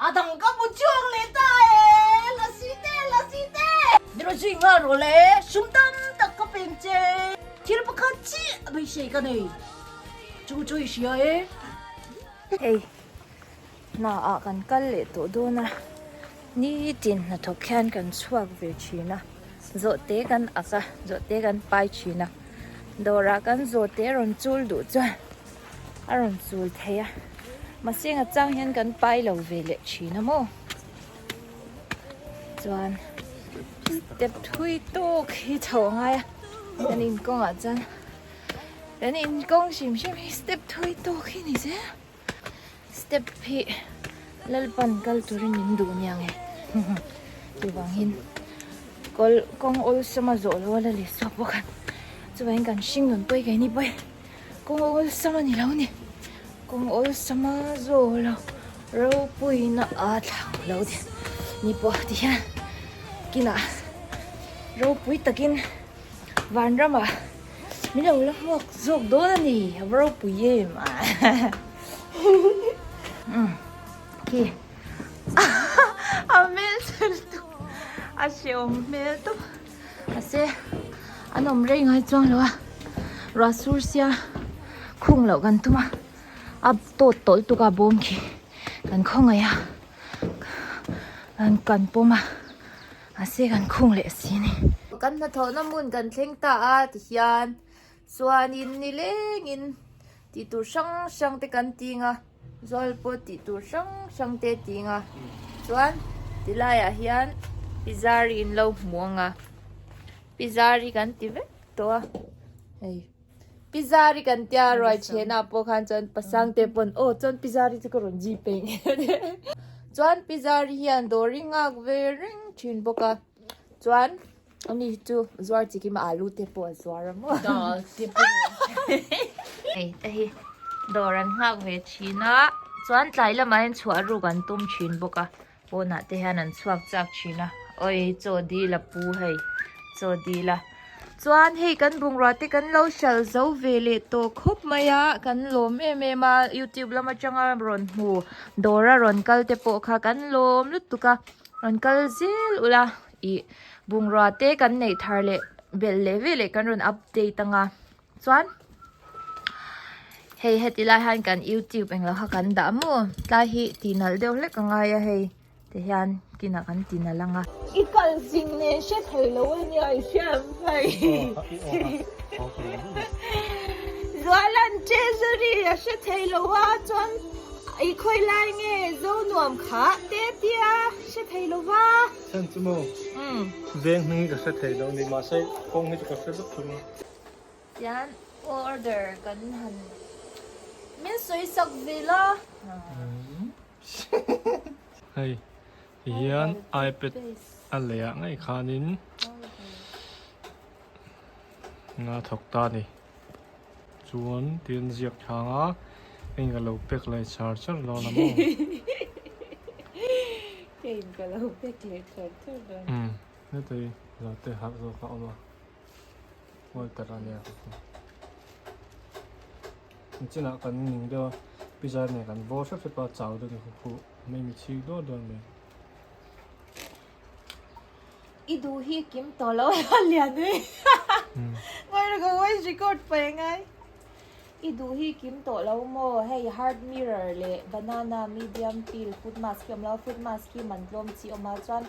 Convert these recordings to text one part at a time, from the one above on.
A dang ka hmu chhuak leh ta e, Lasi te, Lasi te! Min rawn zui nghal rawh le, sum tam tak ka peng che. Thil pakhat chiah a beisei ka nei, chu chu i hria e. Hei, hna ah kan kal leh tawh dawn a, nitin hnathawk hian kan chhuak ve thin a, zawhte kan ak a, zawhte kan pai thin a, dawrah kan zawhte rawn chul duh chuan a rawn chul thei a mahse nga chang hian kan pai lo ve leh thin a maw chuan step thui tawk hi chho a ngai a kan inkawng ah chuan kan inkawng hrim hrim hi step thui tawk hi ni zel step hi lalpan kal turin min duh nia nge chuvangin kawl kawng awlsama zawh loh a la leh chhuak bawk a chuvangin kan hring nun pawh hi keini pawh hi. Kawng awlsam a ni lo ni. Kawng awlsam a zaw lo. Ropuina a thlang lo ti. Ni pawh ti hian kinah ropui takin vanramah min lo la hmuak zawk dawn a ni. A va ropui em a. Umm khi a hmel chhel tu a hrehawm hmel tawp. Mahse an awm rei ngai chuang lo a ruah sur sia khung loh kan tum a a tawt tawh lutuk a bawm khi kan khawngaih a an kan pawm a mahse kan khung leh si a ni. Kan hnathawhna hmun kan thleng ta a tihian chuanin nilengin tih tur hrang hrang te kan ting a Zawl pawh tih tur hrang hrang te ting a chuan ti laiah hian pizari in lo hmu ang a pizari kan ti vek tawh a hei pizari kan tia ruai chhena pawh khan chuan pasang te pawn aw chuan pizari chu ka rawn zui peng chuan pizari hian dawr i nghak ve reng thin bawk a chuan ani hi chu zuar chi kim alu te pawh a zuar a maw dal te pawh hei te hi dawr an nghak ve thin a chuan tlai lamah hian chhuah ruk an tum thin bawk a pawnah te hian an chhuak chak thin a awi chaw dil a pu hei chaw dil a chuan hei kan bungrua te kan lo hralh zo ve leh tawh khawp mai a kan lawm em em a youtube lam atanga rawn hmu dawra rawn kal te pawh kha kan lawm lutuk a rawn kal zel ula. Ih bungrua te kan neih thar leh belh leh ve leh kan rawn update anga chuan hei heti lai hian kan youtube englo kha kan dah maw tlai hi tih nalh deuh hlek a ngai a hei ti hian kinah kan ti nalh anga. I kal zing nen hre thei lo a nia i hriat mai. Zualan Treasury a hre thei lo a chuan i khawi lai nge zo nuam kha te tia hre thei lo va. Chhan chu maw veng hming hi ka hre thei lo a ni mahse kawng hi chu ka hre vek thung a. Tian order kan han min sawi sak ve la. Hei ti hian ipad a lei ah ngei khanin nga thawk ta a ni chuan tian ziak thlang a heng ka lo pack leh char char dawn a maw. Heng ka lo pack leh char char dawn. Umm heti zate harh zawk a awm a Walter a nia chinah kan ning deuh a pizza nen kan vaw hrep hrep a chau deuh ni khuh mai mi chhing duar duar mai. I duh hi kim tawh lo a lian e ngawi ka voice record paih a ngai i duh hi kim tawh lo maw hei hard mirror leh banana medium peel foot mask hi awm lo foot mask hi man tlawm chi awm a chuan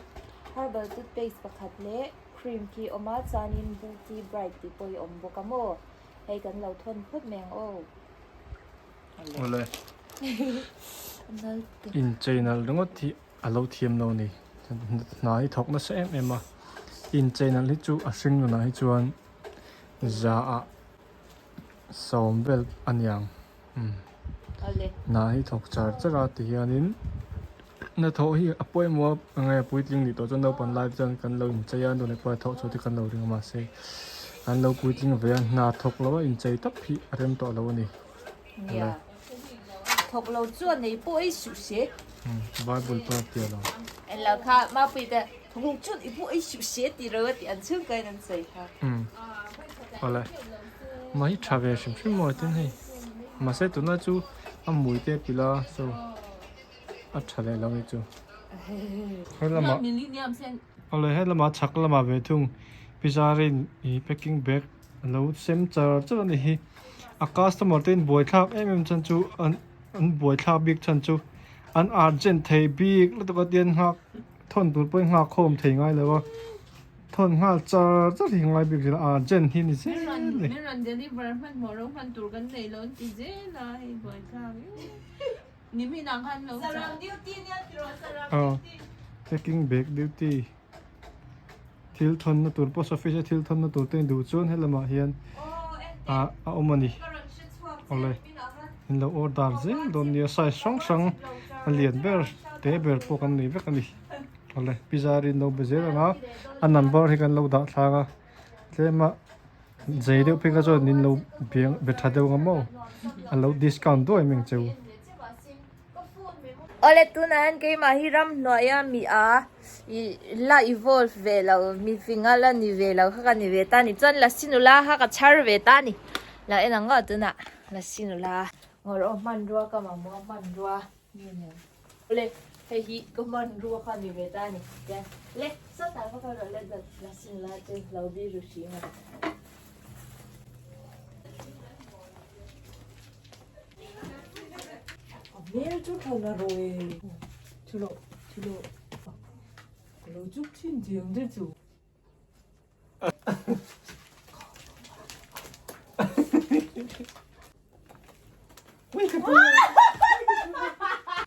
herbal toothpaste pakhat leh cream khi awm a chuanin booty bright tih pawh hi awm bawk a maw hei kan lo thawn phawt mai ang aw. Awle inchei nalh ringawt hi a lo thiam lo ni hna hi thawk nasa em em a inchei nalh hi chu a hring nunah hi chuan za ah sawm vel a niang umm hna hi thawk char char a ti hianin hnathawh hi a pawimawh a enge puitling nih tawh chuan naupang lai chuan kan lo inchei a nu leh pa thawh chhuah te kan lo ring a mahse an lo puitling ve a hna thawk lo a inchei tawp hi a rem tawh lo a ni. Nia. Thawk lo chuan nei pawh ei suh se. Bible pawh a tia lo. En lo kha Mapui te thawk lo chuan i pawh ei suh se ti ro a tih an chhung kain an sawi kha. Awle. Mah hi tha ve hrim hrim maw tin hei. Mahse tuna chu a mui te pila so. a tha leh lo ni chu. Helama awle helama chhak lamah ve thung pizza-rin ih packing bag a lo sem char char a ni hi. A customer te in buaithlak em em chhan chu an an buaithlak bik chhan chu an urgent thei bik lutuk a tian nghak thawn tur pawhin nghak khawm thei ngai lo a. Thawn nghal char char hi ngai bik zel a urgent hi ni zel a ni. Min rawn deliver hmanhmawh ro hman tur kan nei lo an ti zel a hei buaithlak em. Nimin ang khan lo chah. Sarang duty nia tiraw sarang duty. Packing bag duty thil thawnna tur post office a thil thawnna tur te duh chuan helamah hian a awm a ni. Awle in lo order zel dawn nia size hrang hrang a lian ber te ber pawh kan nei vek a ni. Awle pizza rin lo be zel ang a a number hi kan lo dah thlak a tlem a zei deuh phei kha chuan in lo biang be tha deuh ang maw a lo discount duai mai ang che u. Awle tunah hian keimah hi ramhnuaia mi a ih la evolve ve lo mi finga la ni ve lo kha ka ni ve ta a ni chuan lasi nula kha ka chhar ve ta a ni la en ang aw tunah lasi nula ngawr aw hmanrua ka mamawh hmanrua. Nge nia. Awle, hei hi ka hmanrua kha ni ve ta a ni. Tian, le, sawtah va kal rawh le dat la sin la chu lo bi ru hrim a. A hmel chu tha la rawh e. Chulo, chulo. Ka lo chuk thin chiang che chu.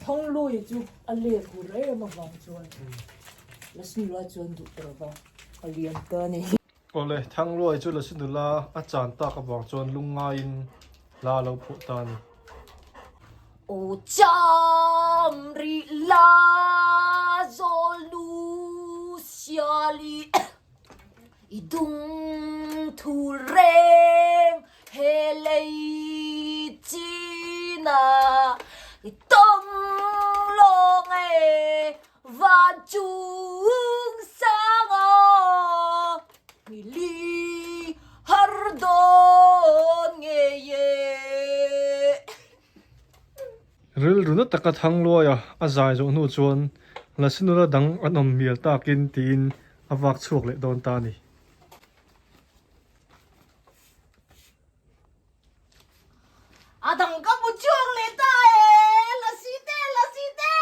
Thangluai chu a let hur em avang chuan Lasnula chuan duh ta lova a lian ta a ni. Awle, Thangluai chu Lasnula a chan tak avang chuan lungngaiin hla a lo phuah ta a ni. Aw cham rih la zawl nu siali i dung thu reng he lei china i tawng lawng e van chung sang aw mi li har dawn ngei e. Rilru na taka Thangluaia a zai zawh hnu chuan Lasinula dang an awm hmel takin tiin a vak chhuak leh dawn ta a ni. A dang ka hmu chhuak leh ta e! Lasi te! Lasi te!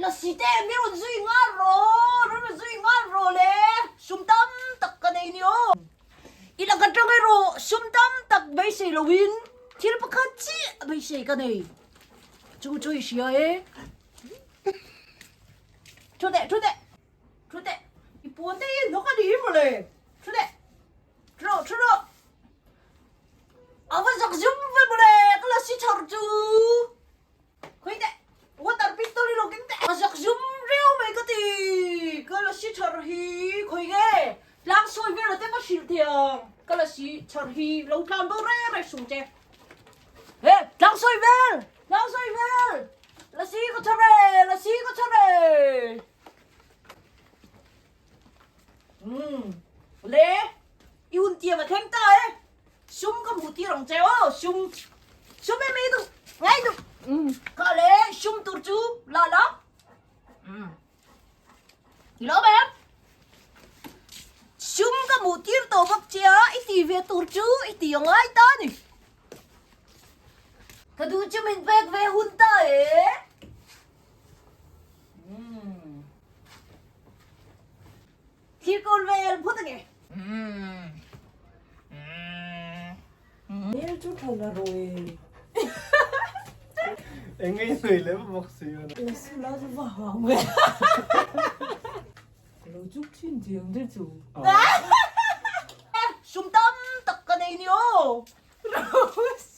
Lasi te mi rawn zui nghal rawh! Rawn zui nghal rawh le! Sum tam tak ka nei ni aw! I laka tang erawh sum tam tak beisei loin thil pakhat chiah beisei ka nei. Chu chu i hria e. Thu teh, thu teh, thu teh. I puan te hi hnawk a ni maw le. Thu teh, thu rawh, thu rawh. A va zak zum ve maw le, ka la si chhar chu. Khawi teh, water pistol hi lo keng teh. A zak zum riau mai ka ti, ka la si chhar hi khawi nge? Tlang sawi vel te ka hrilh thei ang, ka la si chhar hi lo tlan bo reng reng sung che. He, tlang sawi vel, tlang sawi vel, la si ka chhar e, la si ka chhar e. Umm, le, i hun tiam a thleng ta e. Sum ka hmuh tir ang che aw, sum, sum em ei duh, ngai duh. Umm, kha le, sum tur chu la la. Umm, i lo em? Sum ka hmuh tir tawh bawk che a, i ti ve tur chu i ti a ngai ta a ni. Ka duh chu min pek ve hun ta e. Umm. Thil kawl vel phawt ange. Hmel chu tha la rawh e. Eng nge i hnui leh bawk si a. La su la chu va hang ve. Ka lo chuk thin chiang che chu. Sum tam tak ka nei ni aw. Rose.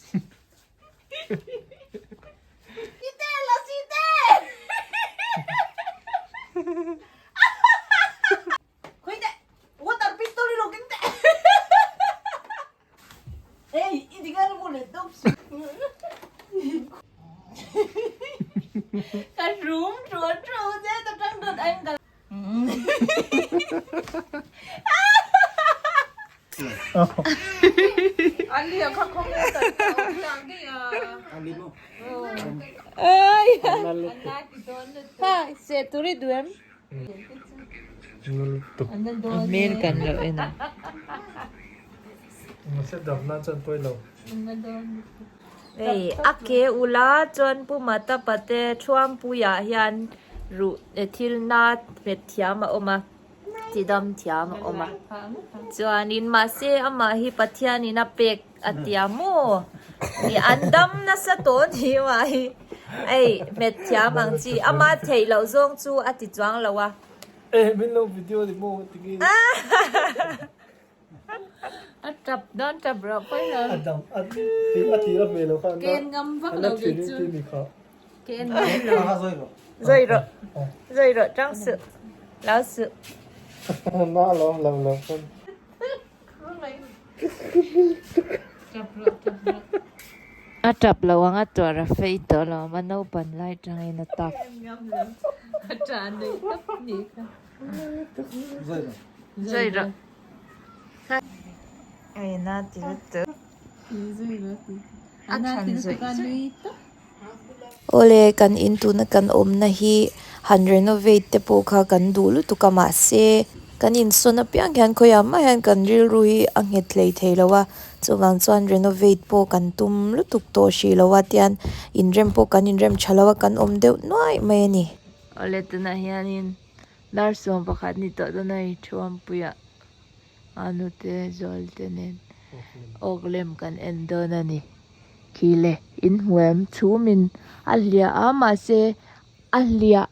Site la site. Khui teh. Water pistol i lo keng teh. Ei, i dik a mu leh tawp si. Ka rum truan truan che ta tang dawt ang ka. Seh tur i duh em? A hmel kan lo en a. Hei a ke ula chuan Pu Matapa te Thuampuiah hian ruh thil na hmet thiam a awm a. Tidam thiam a awm a. Chuanin mahse amah hi Pathianin a pek a tia maw? Ni an dam nasa tawh ni mah hi. Ei hmet thiam ang chi ama theih loh zawng chu a ti chuang lo a. Eh min lo video ni maw tinge. A tap dawn tap rawh pawi lo. A dam a ti a ti a hmel lo kha Ken ngam vak lo kei chu. Ken ngam lo. Zoi rawh. Zoi rawh tang suh. Lau suh. Na lo lo lo pawn. A tap lo ang a tuar a fei tawh lo a naupan lai tangin a tap. A tah nei tawp ni kha. Zoi rawh. A than zawih zawih. Awle kan in tuna kan awmna hi han renovate te pawh kha kan duh lutuk a mahse kan insawn apiang hian khawiah mah hian kan rilru hi a nghet hlei thei lo a chuvang chuan renovate pawh kan tum lutuk tawh hrih lo a tian inrem pawh kan inrem tha lo a kan awm deuh nuai mai a ni. Awle tunah hianin dar 11 ni tawh dawn a hei thuampuiah. A nute Zualte nen awk lem kan en dawn a ni. Khi le inhmuam chhumin a hliah a mahse a hliah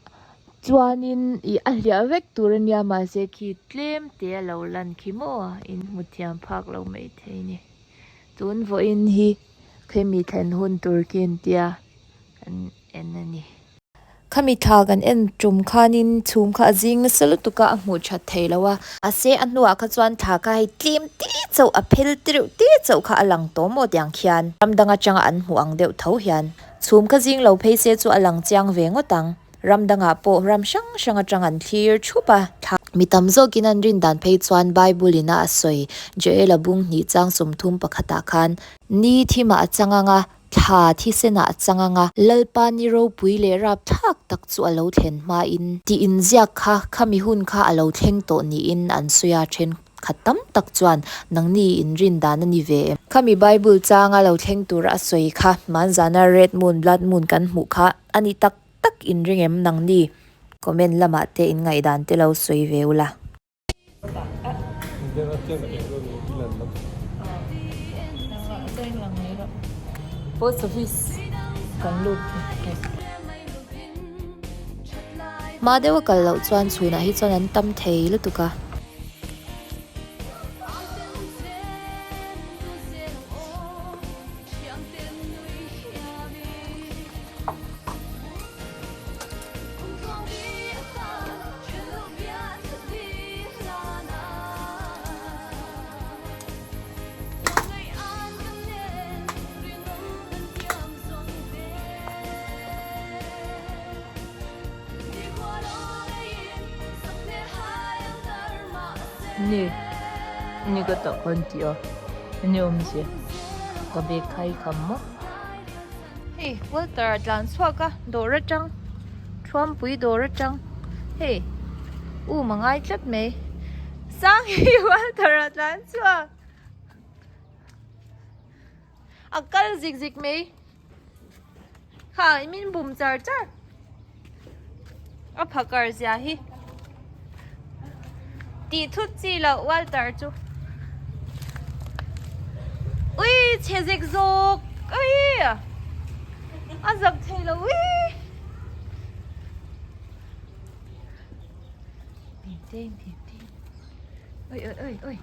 chuanin ih a hliah vek tur a nia mahse khi tlem te a lo lan khi maw inhmu thiam phak lo maithei ni. Tun vawiin hi khemi thlen hun tur khi intia kan en a ni. Khami thla kan en tum khanin chhum kha a zing nasa lutuk a, a hmuh that thei lo a. Mahse a hnuah kha chuan thla kha hei tlem te chauh a phel te reuh te chauh kha a lang tawh maw tiang khian ram dang atanga an hmuh ang deuh tho hian chhum kha zing lo phei se chu a lang chiang ve ngawt ang. Ram dangah pawh ram hrang hrang atang an thlir thup a. Thla mi tam zawkin an rin dan phei chuan Bible ina a sawi Joela bung hnih chang 31 ah khan ni thimah a chang ang a, Thla thisenah a chang ang a, Lalpa ni ropui leh rapthlak tak chu a lo thlen hmain tih inziak kha khami hun kha a lo thleng tawh niin an sawi a, thenkhat tam tak chuan nangni inrin dan a ni ve em? Khami Bible changa lo thleng tura a sawi kha hmanzana Red Moon, Blood Moon kan hmuh kha a ni tak tak inring em nangni? Comment lamah te inngaihdan te lo sawi ve ula. Post office kan lut Hma deuh a kal loh chuan chhunah hi chuan an tam thei lutuk a. Ni ni ka tak kan tih a ni awmzia ka bag kha i kham maw hei Walter a tlan chhuak a dawr atang Thuampui dawr atang hei um a ngai tlat mai sang hi Walter a tlan chhuak a kal zik zik mai kha min bum char char a phakar zia hi tih thut chi loh Walter chu ui chhe zek zawk ui a zak thei lo ui ui ui ui ui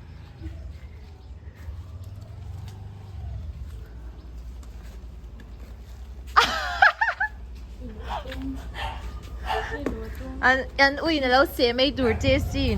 An an ui na lo seh mai tur che sin.